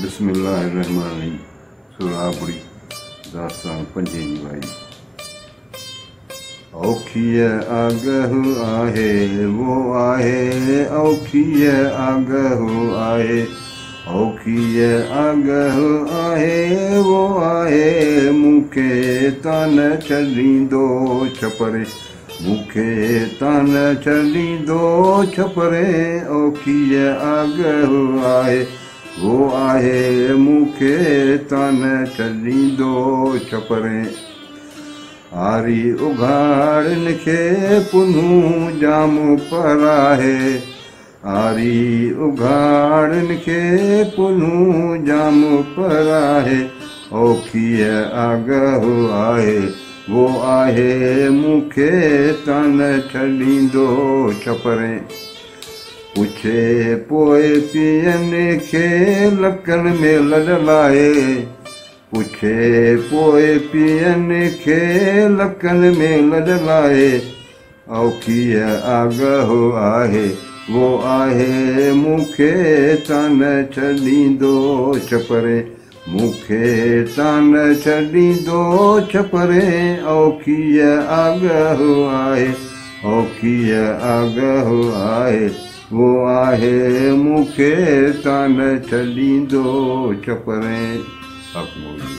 بسم الله الرحمٰن الرحيم سهرابڙي داستان پنجين جي وائي. اوکيء آگهه آهي وو آهي اوکيء آگهه آهي اوکيء آگهه آهي وو آهي مون کي تان نه ڇڏيندو ڇپري مون کي تان نه ڇڏيندو ڇپري اوکيء آگهه آهي وو آهي مون کي تان نه ڇڏيندو ڇپري. آري اگهاڙين کي پنهون ڄام پراهي آري اگهاڙين کي پنهون ڄام پراهي اوکيء آگهه آهي وو آهي مون کي تان نه ڇڏيندو ڇپرين. پڇي پوء پيئن کي لڪن ۾ لڏ لاهي پڇي پوء پيئن کي لڪن ۾ لڏ لاهي اوکيء آگهه آهي وو آهي مون کي تان نه ڇڏيندو ڇپرين مون کي تان نه ڇڏيندو ڇپرين اوکيء آگهه آهي اوکيء آگهه آهي وو آهي مون کي تان نه ڇڏيندو ڇپرين. حق موجود.